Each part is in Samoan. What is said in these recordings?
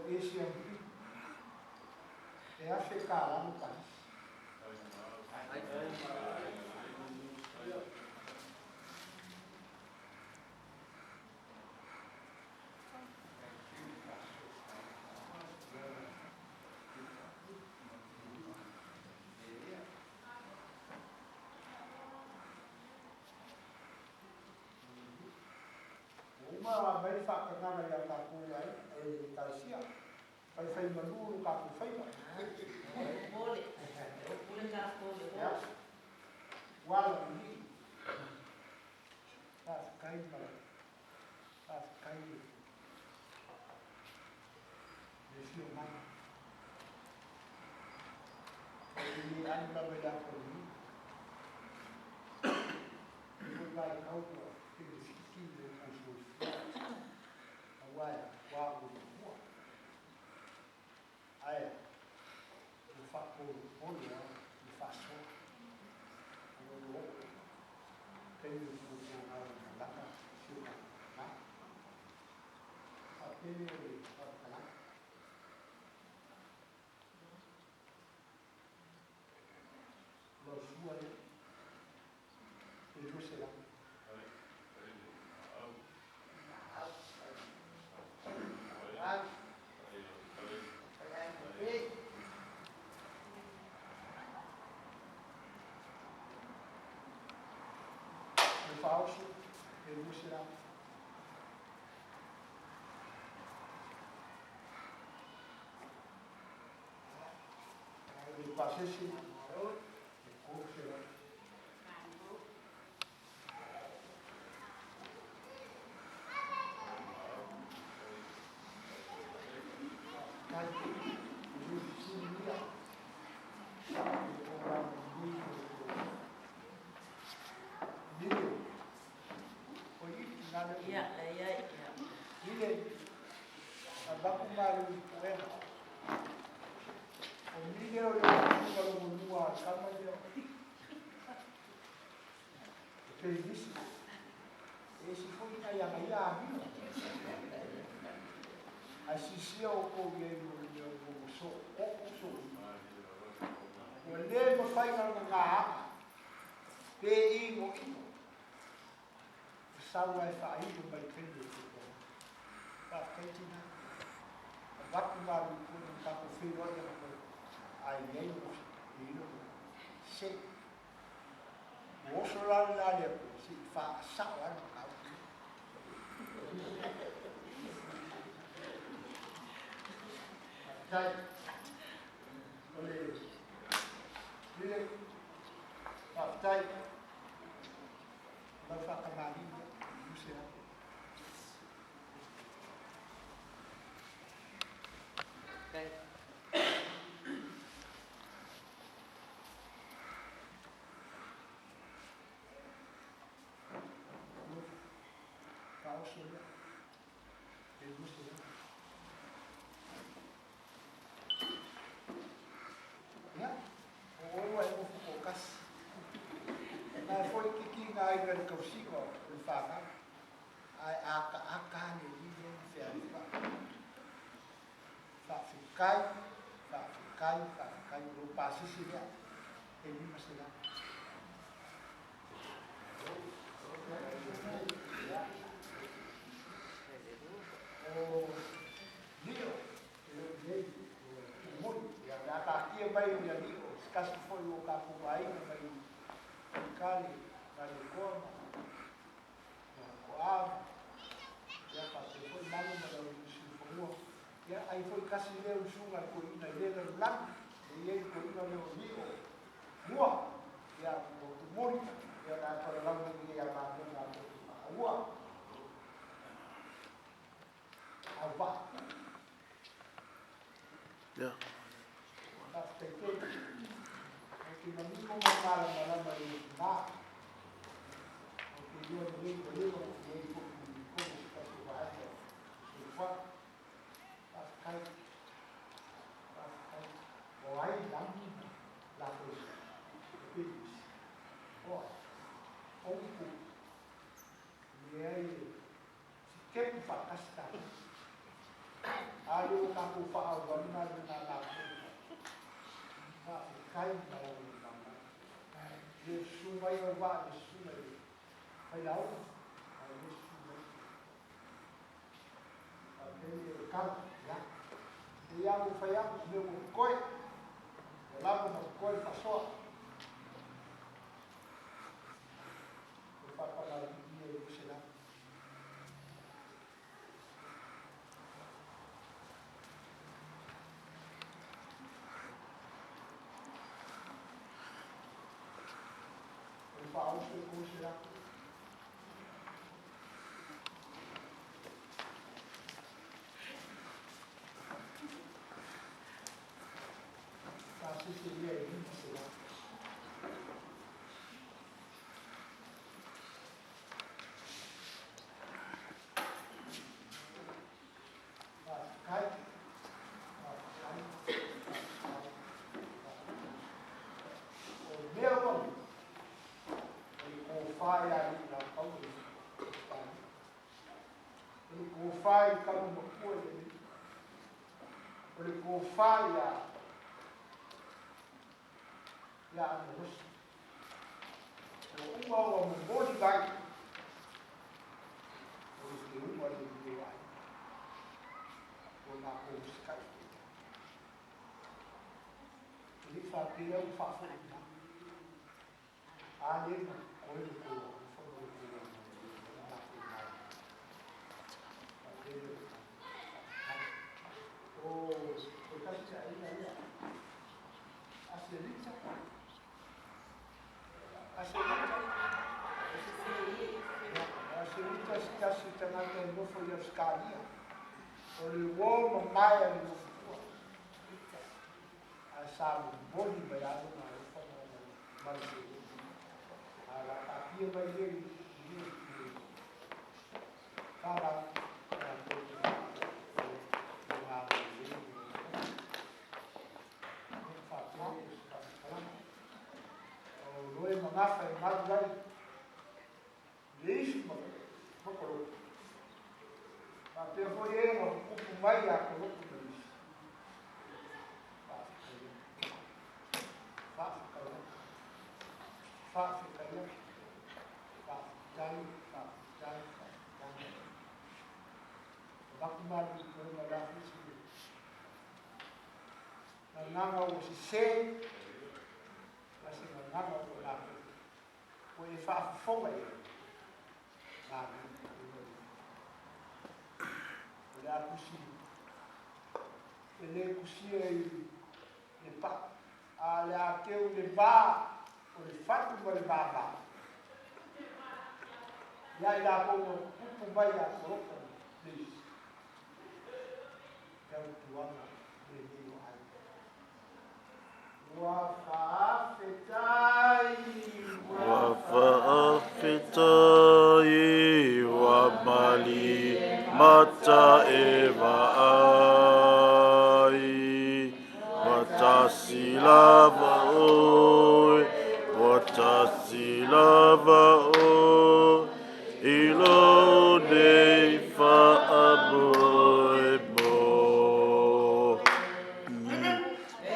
E ACMP e $1,000 le pasese. Ua uma ona aumai le faatagaga ia tatou e ai e le Ekalesia, faifai malu lo tatou faiva. Ia, ua ala i faafetai ma faafetai le afio mai. E le alu lava i le atoa i foi vaitau ua penefiti le tou soifua, aua e ua ua matua. Ae ua faapolopolo lava le faasoa. O lo o taimi o fuafuaga o le malaga si o tatou tina. Faapele o le faamatalaga. Lau sua lea, e 200. Le faaoso, e 200. Le pasese, e 300. Kai, e le fesili ia. E o la ni Mile. O i na le. Ia, leai, ia. Mile. Avatu malu i puega. O mile o le o lo monua a kama lea. E pe nisi. E si foi na ia ia a mio. Ai sisia o kou ia i mo le mo so o so. Ua le mafai ona gaga'a pe igoigo. Sau ai faailo mai taimi o tupuaga. Faafetai tina. Avatu malu i puega ma tatou feiloai ana koe. Ai iai mo e ilo mo se. Ua oso la le la le Atua se i faasao ai le mataupu lea. Faafetai. O le le faafetai. O lau faatamalii lea, 200. Okay. Faaoso lea, e 200. Ia, o oe ua e nofo toatasi. Na e foi kiki ngā aiga i le tausiga o le fanau. Ae ataata le alii lea na fealuai. Faafetai, faafetai, faafetai. O lou pasese lea e 500. O Lio, e le o i nei, ua tuu moli. Ia, o le a taatia mai ia Lio, se tasi foi o tatou aiga mai uta le Malietoa ma Toa ma ia faapea foi Malu ma lau Siufanua. Ia, ai foi tasi lea usuga i toeaiina i lea lalolagi, e i ai le toeaina lea o Lio mua, ia, ua tumoli, ia o le a talalau mai nei ia matou matou te faaua. Auvaa. Yeah. Faafetai tele. Ou te manino ma malamalama i le tina. Ou te iloa lelei ua leva ona i ai foi i totonu o se tasi o vaega o le soifuaga. Faafetai. Faafetai. O ai lagi ma latou e pelisi? O ai? O upu. Leai e sitepu faatasi tatou. A lea ua tatou latou faaauau galuega a matou. Faafetai ma lau mama. Le susu mai au vaa le susuga i le failauga, ae le susu mai. Faapea le kala, ia. E ia ua fai atu, mea ua totoe. Ua lava ma totoe le faasoa. O faatamalii ia i 200. O le faaoso e 300. Pasese ia e 500. Faafetai, faafetai, faafetai. O mea ua mea, o le tofa ia alii laupau e o le tofa i tama matua i le o le tofa ia Amosi. Ua uma ua momoli mai, o le teuga le lio ai. Ua matou usitai. E le faapea ua faafoi mai. A le na koe le tou alofa ma le tou agalelei mai matou mai. Faapea le faafetai. O o tasi aiga ia. Aselita. Aselita. Aselita se tasi tagata e nofo i Ausetalia. O le uo mamae a le nofotua. Ae sa momoli mai lona alofa ma le seleni. A la taatia mai le i le fala latou te lona agalelei. Faapea le faamatalaga. O loe magafa e malu ai le ifi ma kolopo. Faapea foi e na kupu mai ia kolopo ma le ifi. Faafetai atu. Faafetai atu. Faafetai atu. Faafetai, faafetai, faafetai. Avatu malu i toega o le afisi. Gagaga ua sese, ma se gagaga ua matou. Ua e faafofoga i ai. Malo. O le a tusi, e le tusia i le pa, a le a teu le va, o le fatu ma le vava. Ia i latou ua tupu mai ia kolopo le isi. Tautuaga lenei o aiga. Ua faafetai. Ua faafetai ua mali mata e vaai. Ua tasi lava oe, ua tasi lava oe, i lou nei faamoemoe.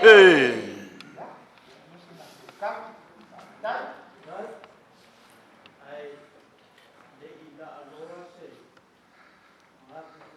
Hey! Ia, ma se matou tala. Faafetai. Ai le i laaloa se manatu.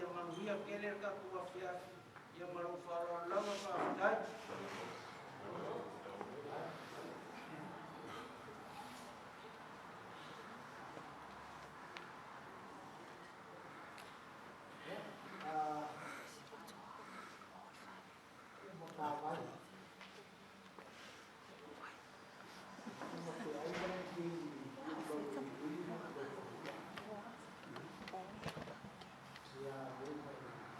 Ia manuia tele le tatou afiafi. Ia ma lou faaaloalo lava, faafetai.